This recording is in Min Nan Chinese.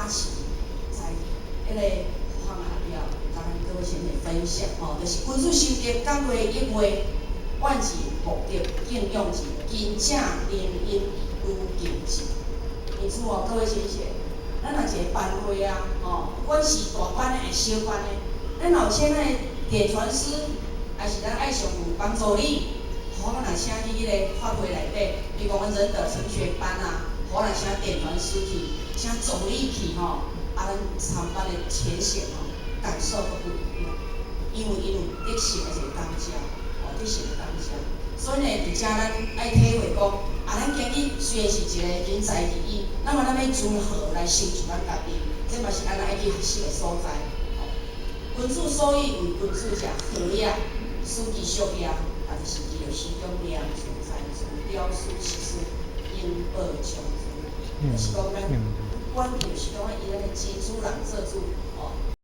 加持，在彼个方案了，共咱各位先生分享吼，就是君子修德，感月一月，愿字福德敬仰字，勤请灵音愈敬字。因此哦，各位先生，咱若一个班會啊，吼，不管是大班的抑是小班的，咱若有請咱的點傳師，抑是咱愛上有幫助你，予阮若請去彼個法會內底，比如講阮仁德成學班啊，予阮請點傳師去，請助理去吼，啊，咱參班的淺顯吼，感受都不一樣，因為𪜶有得勝的一個感召，哦，得勝的感召。所以呢，佇遮咱愛體會講，啊，咱今日雖然是一個人才而已，那麼咱欲如何來成就咱家己？這嘛是咱愛去學習的所在。君子所以為君子者，何也？思其孰也？啊，就是記錄時中念慈在慈，了思實事，應報將誅。就是講咱關鍵是講以咱的真主人做主，